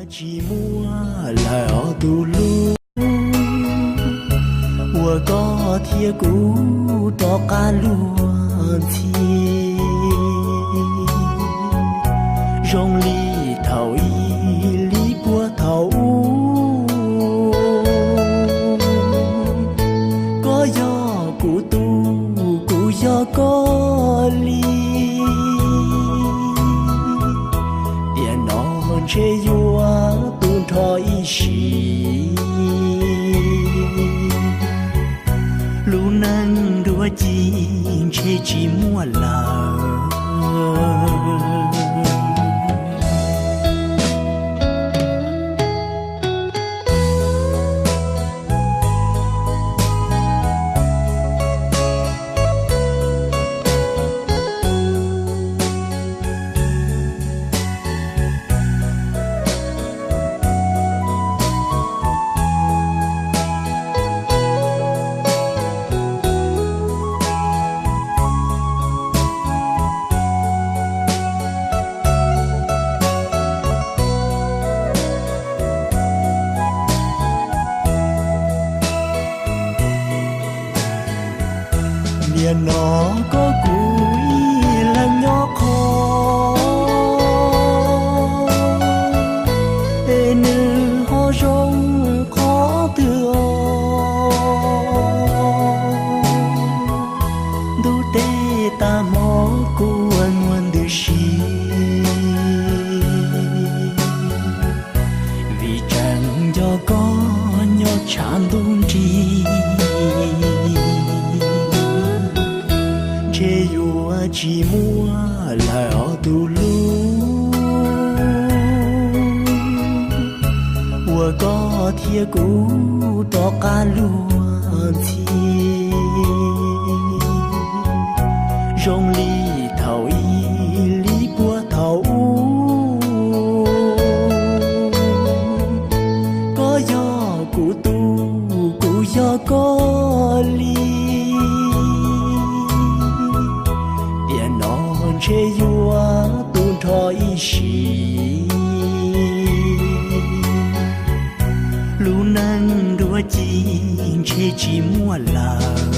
Tsis muaj lawm ob tug hlub, uas koj thiab kuv rov qab luag ntxhi. Zoo li thaum ub li puag thaum ub, koj yog kuv tus, kuv yog koj li. Tiam no ntshe yuav tu nrho ib sim, lub neej dua ci ntshe tsis muaj lawm. Niaj no koj kuv ib leeg nyob qhov, es nws ho zoo qhov twg os? Ntuj teb tag hmo kuj muaj ntws si, vim tseem nco koj nyob tshav ntuj nrig. Ntshe yuav tsis muaj lawm ob tug hlub, uas koj thiab kuv rov qab luag ntxhi. Zoo li thaum ub li puag thaum ub, koj yog kuv tus, kuv yog koj li. Tiam no ntshe yuav tu nrho ib sim, lub neej dua ci ntshe tsis muaj lawm.